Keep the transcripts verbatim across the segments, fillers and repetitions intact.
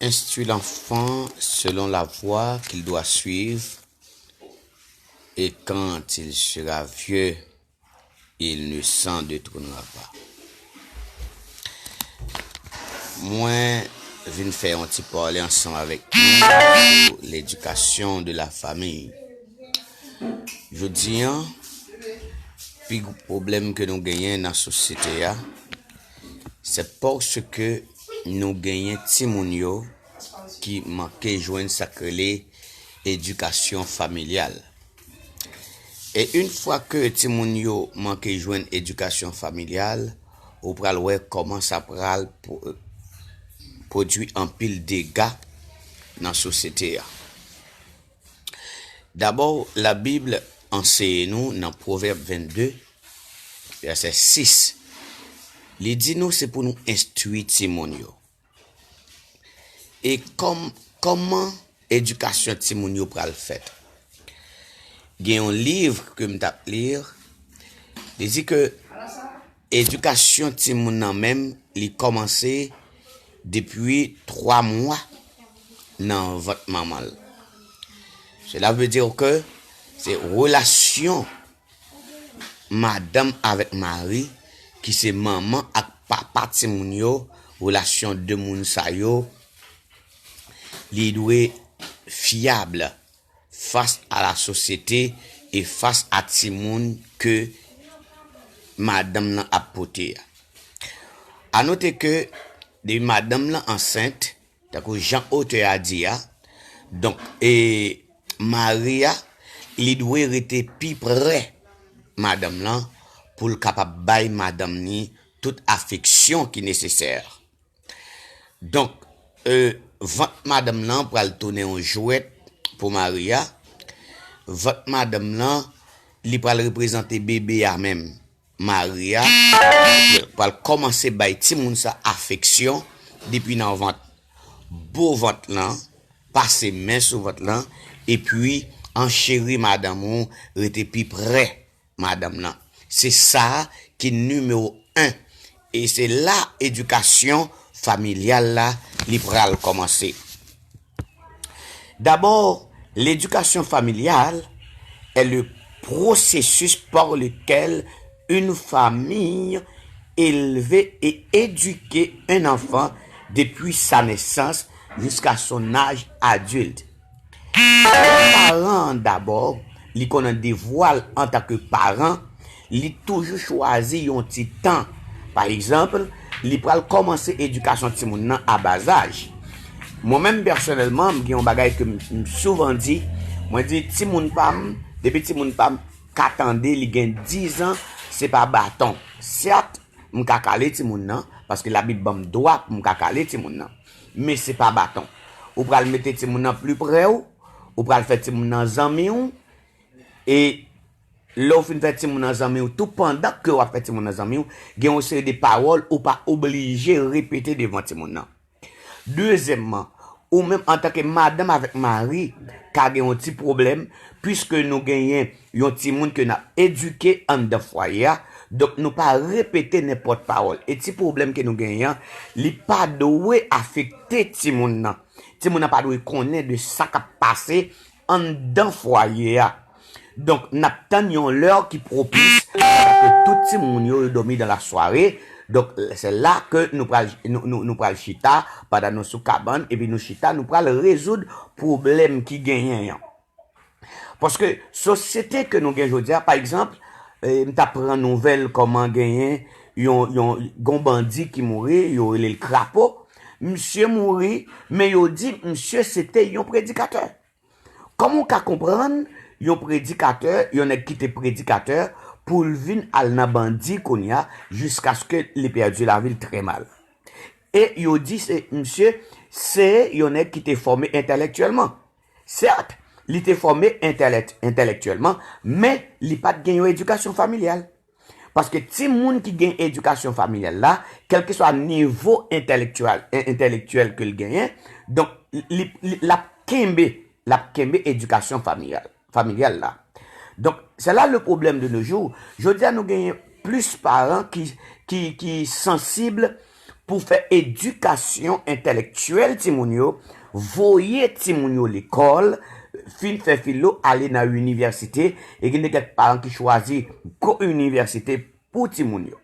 Instruis l'enfant selon la voie qu'il doit suivre, et quand il sera vieux, il ne s'en détournera pas. Mwen vin fè yon ti pale ansanm avèk nou sou l'éducation de la famille. Jodi an, pi gwo pwoblèm ke nou genyen nan sosyete a, se paske nou genyen timoun yo ki manke jwenn sa k rele edikasyon familyal. E yon fwa ke timoun yo manke jwenn edikasyon familyal, ou pral wè kòman sa pral pwo-, pwodui anpil dega nan sosyete a. Dabò, Labib anseye nou nan Pwovèb vennde, vèsè sis, li di nou se pou nou enstwi timoun yo. E kòm, kòman edikasyon timoun yo pral fèt? Gen yon liv ke m t ap li, li di ke edikasyon timoun nan menm, li kòmanse depi twa mwa nan vant manman l. Cela veut dire que se relasyon madanm avèk mari, ki se manman ak papa timoun yo, relasyon de moun sa yo, li dwe fyab fas a la sosyete e fas a timoun ke madanm nan ap pote a. A note ke depi madanm nan ansent, tankou jan otè a di a, donk, e mari a, li dwe rete pi pre madanm lan pou l kapab bay madanm ni tout afeksyon ki nesesè. Donk, e, vant madanm lan pral tounen yon jwèt pou mari a. Vant madanm lan, li pral reprezante bebe a menm. Mari a pral kòmanse bay timoun sa afeksyon depi nan vant. Bo vant lan, pase men sou vant lan, epi ancheri madanm ou, rete pi pre madanm lan. Se sa ki nimewo en. E se la edikasyon familyal la, li pral kòmanse. D'abord, l'éducation familiale est le processus par lequel une famille élève et éduque un enfant depuis sa naissance jusqu'à son âge adulte. Yon paran, dabò, li konnen devwa l antanke paran, li toujou chwazi yon ti tan. Pa egzanp, li pral kòmanse edikasyon timoun nan a ba zaj. Mwen menm, pèsonèlman, m gen yon bagay ke m, m souvan di. Mwen di, timoun pa m, depi timoun pa m ka tande, li gen diz an, se pa baton. Sèt, m ka kale timoun nan, paske Labib ban m dwa pou m ka kale timoun nan. Men se pa baton. Ou pral mete timoun nan pli pre w, ou pral fè timoun nan zanmi w, e lè w fin fè timoun nan zanmi w, tou pandan ke w ap fè timoun nan zanmi w, gen yon seri de pawòl ou pa oblije repete devan timoun nan. Dezyèmman, ou menm antanke madanm avèk mari ka gen yon ti pwoblèm, piske nou genyen yon timoun ke n ap edike anndan fwaye a, donk nou pa repete nenpòt pawòl. E ti pwoblèm ke nou genyen an, li pa dwe afekte timoun nan. Timoun nan pa dwe konnen de sa k ap pase anndan fwaye a. Donk, n ap tann yon lè ki pwopis, pandan ke tout timoun yo, yo dòmi dans la soirée. Donk, se la ke nou pral, nou, nou, nou pral chita, pandan nou sou kabann, epi nou chita, nou pral rezoud pwoblèm ki genyen an. Paske sosyete ke nou gen jodi a, pa egzanp, eh, m t ap pran nouvèl kòman genyen yon, yon, gon bandi ki mouri, yo rele l Krapo. Misye mouri, men yo di misye se te yon predikatè. Kòman w ka konprann yon predikatè, yon nèg ki te predikatè, pou l vin al nan bandi kounye a, jiskaske li pèdi lavi l trè mal? E yo di se, misye se yon nèg ki te fòme entèlektyèlman. Sèt, li te fòme entèlèk-, entèlektyèlman, men li pa t gen yon edikasyon familyal. Paske timoun ki gen edikasyon familyal la, kèlkeswa nivo entèlektyèl, en-, entèlektyèl ke l genyen, donk, li, li, l ap kenbe, l ap kenbe edikasyon familyal, familyal la. Donk, c'est là le problème de nos jours. Jodi a, nou genyen plis paran ki, ki, ki sansib pou fè edikasyon entèlektyèl timoun yo, voye timoun yo lekòl, fin fè filo, ale nan inivèsite, e gen de kèk paran ki chwazi gwo inivèsite pou timoun yo.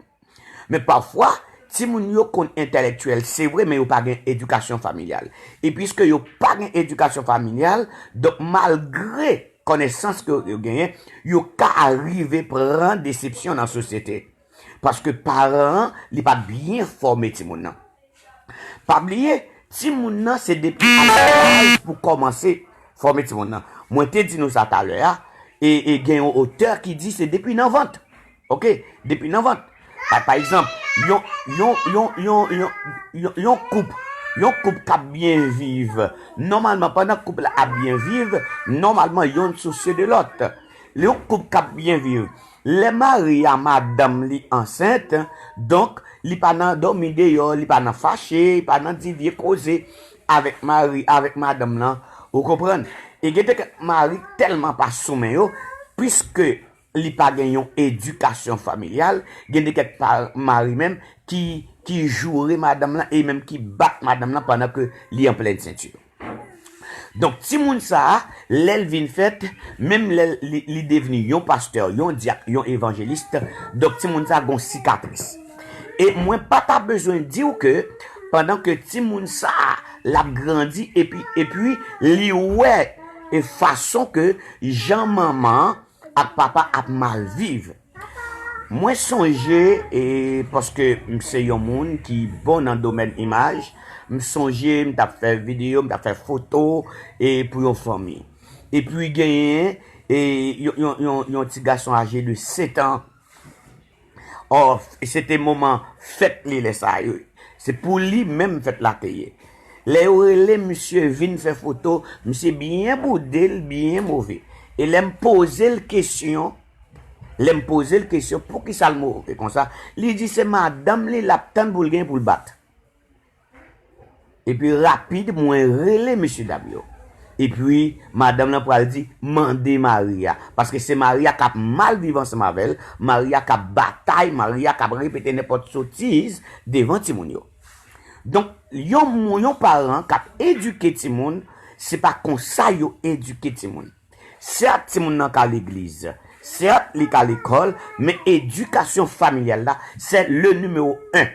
Men pafwa, timoun yo konn entèlektyèl, se vre, men yo pa gen edikasyon familyal. E piske yo pa gen edikasyon familyal, donk malgre konesans ke yo genyen, yo ka rive pran desepsyon nan sosyete. Paske paran an, li pa t byen fòme timoun nan. Pa bliye, timoun nan se depi a bas laj pou kòmanse fòme timoun nan. Mwen te di nou sa talè a, e, e gen yon otè ki di se depi nan vant. Oke, depi nan vant. Pa, pa egzanp, yon, yon, yon, yon, yon, yon, yon koup, yon koup k ap byen viv, nòmalman, pandan koup la ap byen viv, nòmalman, yonn souse de lòt. Yon koup k ap byen viv, lè mari a madanm li ansent, donk, li pa nan dòmi deyò, li pa nan fache, li pa nan di vye koze avèk mari, avèk madanm lan, ou konprann? E gen de kèk mari tèlman pa sou men yo, piske li pa gen yon edikasyon familyal, gen de kèk pa, mari menm ki, ki joure madanm lan e menm ki bat madanm lan pandan ke li an plen senti. Donk, timoun sa a, lè l vin fèt, menm lè li, li devni yon pastè, yon dyak, yon evanjelis, donk, timoun sa a gon sikatris. E mwen pa ta bezwen di w ke pandan ke timoun sa a, l ap grandi, epi, epi li wè e fason ke jan manman an ak papa ap mal viv. Mwen sonje, e, paske m se yon moun ki bon nan domèn imaj, m sonje m t ap fè videyo, m t ap fè foto, e, pou yon fanmi. Epi genyen, e, yon, yon, yon, yon ti gason aje de sèt an. Ò, se te moman fèt li lè sa yo. Se pou li menm fèt la te ye. Lè yo rele misye vin fè foto, misye byen boude l, byen move. E lè m poze l kesyon, lè m poze l kesyon, poukisa l move konsa? Li di se madanm li l ap tann pou l gen pou l bat. Epi rapid, mwen rele mesyedam yo. Epi, madanm lan pral di, mande mari a. Paske se mari a k ap mal viv ansanm avè l, mari a k ap batay, mari a k ap repete nenpòt sotiz devan timoun yo. Donk, yon moun, yon paran k ap edike timoun, se pa konsa yo edike timoun. Sèt, timoun nan ka legliz. Sèt, li ka lekòl, men edikasyon familyal la, se le nimewo en.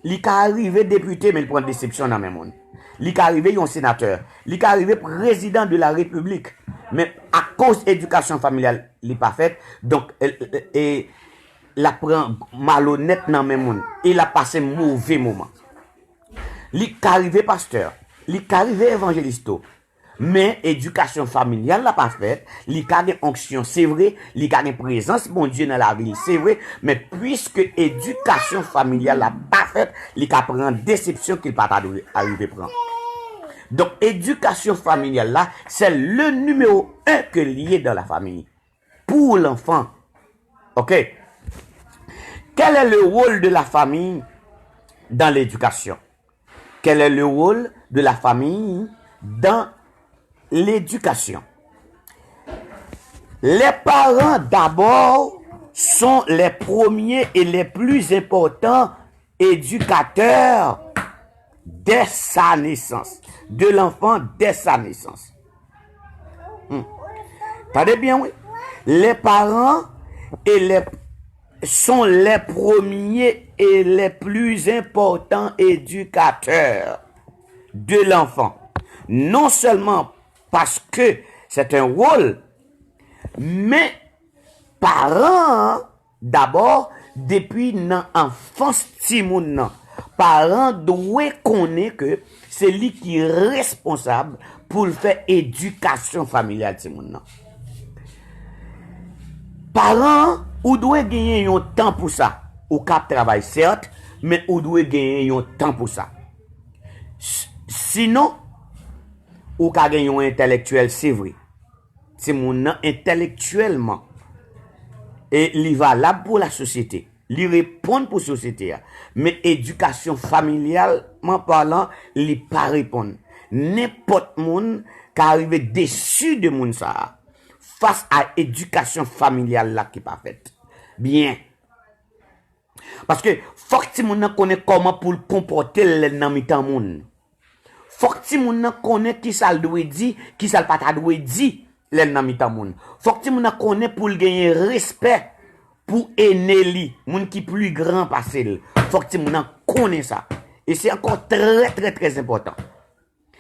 Li ka rive depite, men li pran desepsyon nan men moun. Li ka rive yon senatè. Li ka rive prezidan de la repiblik. Men akoz edikasyon familyal li pa fèt, donk, e, e, e, l ap pran malonèt nan men moun. E l ap pase move moman. Li ka rive pastè. Li ka rive evanjelis tou. Men edikasyon familyal la pa fèt, li ka gen onksyon, se vre, li ka gen prezans Bondye nan lavi l, se vre, men piske edikasyon familyal la pa fèt, li ka pran desepsyon ke l pa ta dwe arive pran. Donk, edikasyon familyal la, se le nimewo en ke l ye dans la famille. Pour l'enfant. Ok? Quel est le rôle de la famille dans l'éducation? Quel est le rôle de la famille dans l'éducation? Les parents d'abord sont les premiers et les plus importants éducateurs dès sa naissance, de l'enfant dès sa naissance. Hmm. Tande byen, wi. Les parents et les, sont les premiers et les plus importants éducateurs de l'enfant. Non seulement parce que c'est un rôle, men paran an, dabò, depi nan anfans timoun nan, paran dwe konnen ke se li ki responsab pou l fè edikasyon familyal timoun nan. Paran an, ou dwe genyen yon tan pou sa. Ou ka ap travay, sèt, men ou dwe genyen yon tan pou sa. S-, sinon, ou ka gen yon entèlektyèl, se vre. Timoun nan entèlektyèlman, e li valab pou lasosyete. Li reponn pou sosyete a. Men edikasyon familyalman palan, li pa reponn. Nenpòt moun ka rive desi de moun sa a. Fas a edikasyon familyal la ki pa fèt byen. Paske Fòk timoun nan konnen kòman pou l konpòte l lè l nan mitan moun. Fòk timoun nan konnen kisa l dwe di, kisa l pa ta dwe di lè l nan mitan moun. Fòk timoun nan konnen pou l genyen respè pou ene li, moun ki pli gran pase l. Fòk timoun nan konnen sa. E se ankò trè, trè, trè enpòtan.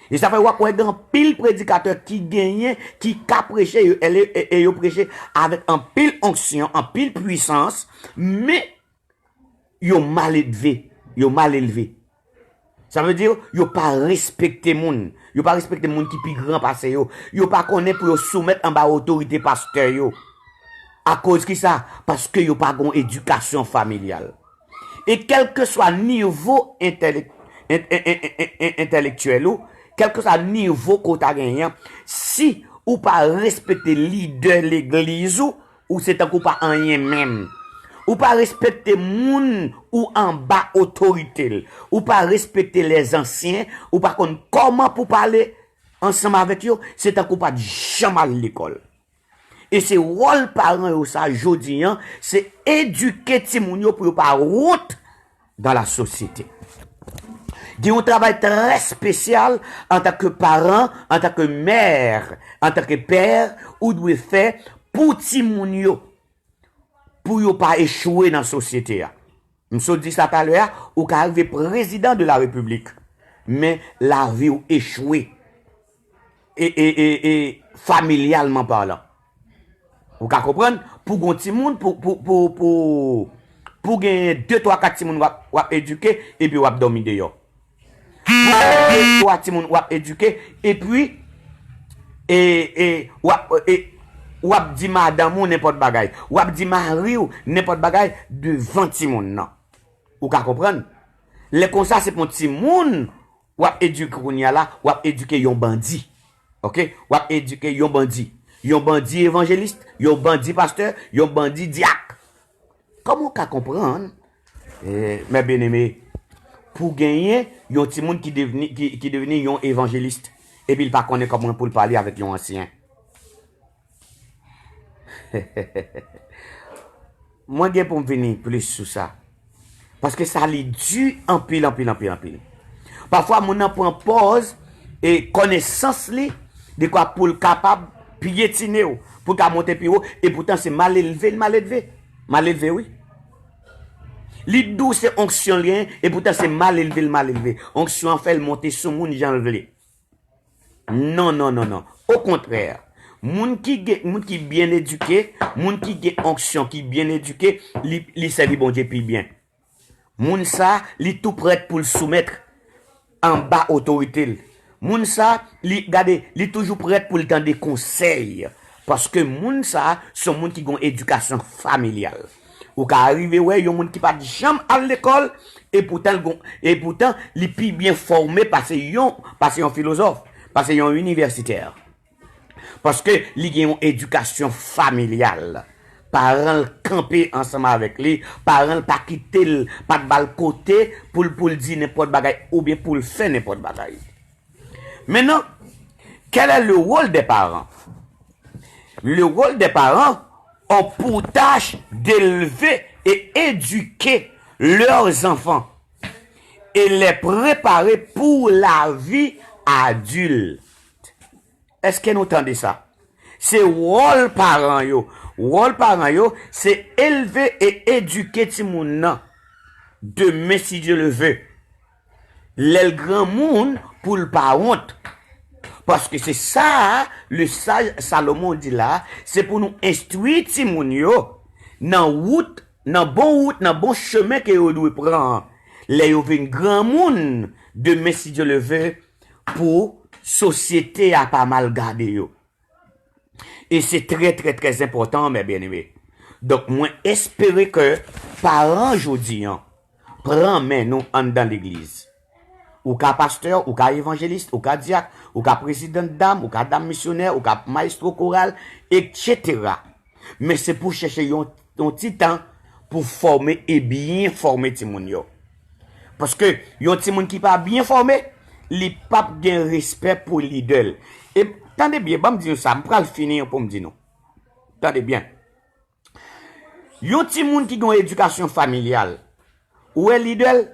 E sa fè w ap wè gen anpil predikatè ki genyen, ki ka preche, e, e, e yo preche avèk anpil onksyon, anpil pwisans, men yo mal edve, yo mal elve. Sa vle di yo pa respekte moun. Yo pa respekte moun ki pi gran pase yo. Yo pa konnen pou yo soumèt anba otorite pastè yo. Akoz ki sa? Paske yo pa gon edikasyon familyal. E kèlkeswa nivo entèlek- en- en- en- en- en- entèlektyèl ou, kèlkeswa nivo ke w ta genyen an, si ou pa respekte lidè legliz ou, ou se tankou pa anyen menm. Ou pa respekte moun ou anba otorite l. Ou pa respekte lèzansyen, ou pa konn kòman pou pale ansanm avèk yo, se tankou w pa t janm al lekòl. E se wòl paran yo sa jodi an, se edike timoun yo pou yo pa wont dans la société. Gen yon travay trè espesyal antanke paran, antanke mè, antanke pè, ou dwe fè pou timoun yo, pou yo pa echwe nan sosyete a. M sot di sa talè a, ou ka rive prezidan de la repiblik, men lavi w echwe. E, e, e, e, familyalman palan. Ou ka konprann? Pou gon timoun, pou, pou, pou, pou, pou gen de, twa, kat timoun w ap, w ap edike, epi w ap dòmi deyò. Pou gen de, twa timoun w ap edike, epi, e, e, w ap, e, w ap di madanm ou nenpòt bagay. W ap di mari w nenpòt bagay devan timoun nan. Ou ka konprann? Lè konsa, se pou timoun w ap edike kounye a la, w ap edike yon bandi. Oke? W ap edike yon bandi. Yon bandi evanjelis, yon bandi pastè, yon bandi dyak. Kòman w ka konprann, eh, mè byeneme, pou genyen yon timoun ki devni, ki, ki devni yon evanjelis, epi l pa konnen kòman pou l pale avèk yon ansyen? Mwen gen pou m vini plis sou sa. Paske sa li di anpil, anpil, anpil, anpil. Pafwa moun nan pran pòz e konesans li, dekwa pou l kapab pyetine w, pou l ka monte pi wo, e poutan se mal elve l mal elve. Mal elve, wi. Li di w se onksyon l genyen, e poutan se mal elve l mal elve. Onksyon an fè l monte sou moun jan l vle. Non, non, non, non. Okontrè, moun ki gen, moun ki byen edike, moun ki gen onksyon ki byen edike, li, li sèvi Bondye pi byen. Moun sa, li tou prèt pou l soumèt anba otorite l. Moun sa, li, gade, li toujou prèt pou l tande konsèy. Paske moun sa, se yon moun ki gen yon edikasyon familyal. Ou ka rive wè yon moun ki pa t janm al lekòl, e poutan l gon, e poutan li pi byen fòme pase yon, pase yon filozòf, pase yon inivèsitè. Paske li gen yon edikasyon familyal. Paran l kanpe ansanm avèk li, paran l pa kite l, pa t ba l kote pou l, pou l di nenpòt bagay oubyen pou l fè nenpòt bagay. Maintenant, quel est le rôle des parents? Le rôle des parents ont pour tâche d'élever et éduquer leurs enfants et les préparer pour la vie adulte. Èske nou tande sa? Se wòl paran yo. Wòl paran yo, se elve e edike timoun nan demen, si Dye le ve. Lè l granmoun, pou l pa wont. Paske se sa, le saj Salomon di la, se pou nou enstwi timoun yo nan wout, nan bon wout, nan bon chemen ke yo dwe pran an. Lè yo vin granmoun, demen, si Dye le ve, pou sosyete a pa mal gade yo. E se trè, trè, trè enpòtan, mè byeneme. Donk, mwen espere ke paran jodi an pran men nou anndan legliz. Ou ka pastè, ou ka evanjelis, ou ka dyak, ou ka prezidan dam, ou ka dam misyonè, ou ka mayestwo koral, etsetera. Men se pou chèche yon, yon ti tan pou fòme e byen fòme timoun yo. Paske yon timoun ki pa byen fòme, li p ap gen respè pou lidè l. E tande byen, ban m di nou sa, m pral fini pou m di nou. Tande byen. Yon timoun ki gen yon edikasyon familyal, Ou wè lidè l?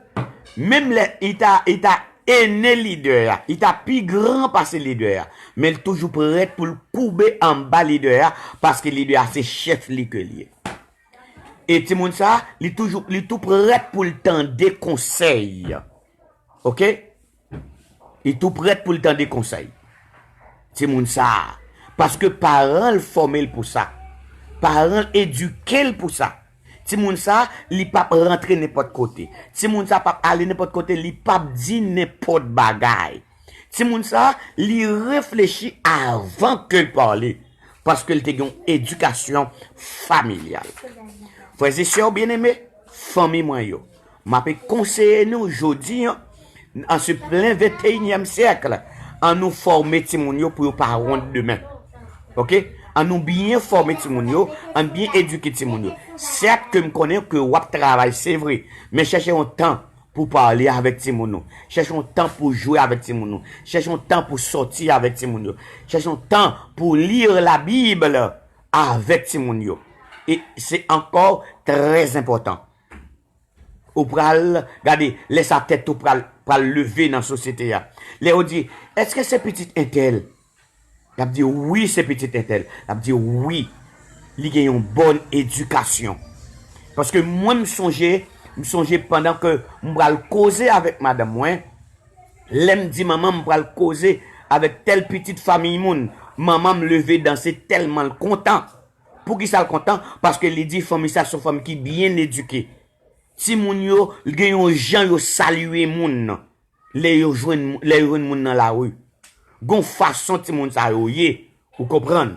Menm lè li ta, li ta ene lidè a, li ta pi gran pase lidè a, men l toujou prèt pou l koube anba lidè a, paske lidè a se chèf li ke l ye. E timoun sa, li toujou, li tou prèt pou l tande konsèy. Oke? Li tou prèt pou l tande konsèy. Timoun sa, paske paran l fòme l pou sa. Paran l edike l pou sa. Timoun sa, li p ap rantre nenpòt kote. Timoun sa p ap ale nenpòt kote, li p ap di nenpòt bagay. Timoun sa, li reflechi avan ke l pale. Paske l te gen yon edikasyon familyal. Frè e sè byeneme, fanmi mwen yo, m ape konseye nou jodi an, an se plen venteyinyèm syèk, an nou fòme timoun yo pou yo pa wont demen. Oke? An nou byen fòme timoun yo, an byen edike timoun yo. Sèt ke m konnen ke w ap travay, se vre, men chèche yon tan pou pale avèk timoun ou. Chèche yon tan pou jwe avèk timoun ou. Chèche yon tan pou sòti avèk timoun yo. Chèche yon tan pou li la Bib avèk timoun yo. E se ankò trè enpòtan. Ou pral, gade, lè sa tèt ou pral, pral leve nan sosyete a. Lè yo di, èske se pitit entèl? L ap di, wi, se pitit entèl. L ap di, wi, li gen yon bòn edikasyon. Paske mwen, m sonje, m sonje pandan ke m pral koze avèk madanm mwen, lè m di manman m pral koze avèk tèl pitit fanmi moun, manman m leve danse tèlman l kontan. Poukisa l kontan? Paske li di fanmi sa se yon fanmi ki byen edike. Timoun yo gen yon jan yo salye moun nan. Lè yo jwenn, lè yo jwenn moun nan lari. Gon fason timoun sa yo ye, ou konprann?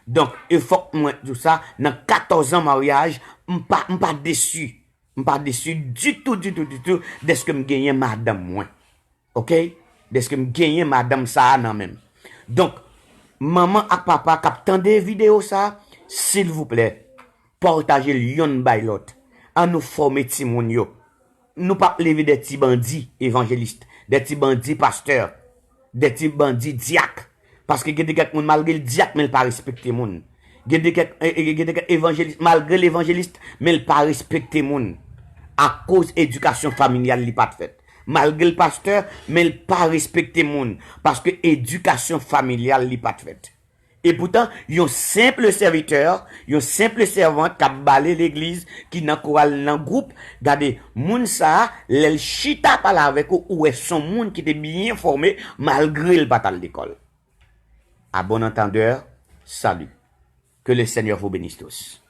Donk, e fòk mwen di w sa, nan katòz an maryaj, m pa, m pa desi. M pa desi ditou, ditou, ditou, dèske m genyen madanm mwen. Oke? Dèske m genyen madanm sa a nan men m. Donk, manman ak papa k ap tande videyo sa a, silvouplè, pataje l yonn bay lòt. An nou fòme timoun yo. Nou p ap leve de ti bandi evanjelis, de ti bandi pastè, de ti bandi dyak. Paske gen de kèk moun, malgre l dyak, men l pa respekte moun. Gen de kèk, e, e, gen de kèk evanjelis, malgre l evanjelis, men l pa respekte moun. Akoz edikasyon familyal li pa t fèt. Malgre l pastè, men l pa respekte moun. Paske edikasyon familyal li pa t fèt. E poutan, yon senp sèvitè, yon senp sèvant k ap bale legliz, ki nan koral, nan gwoup, gade, moun sa a, lè l chita pale avèk ou, ou wè s on moun ki te byen fòme, malgre l pa t al lekòl. À bon entendeur, salut. Que le Seigneur vous bénisse tous.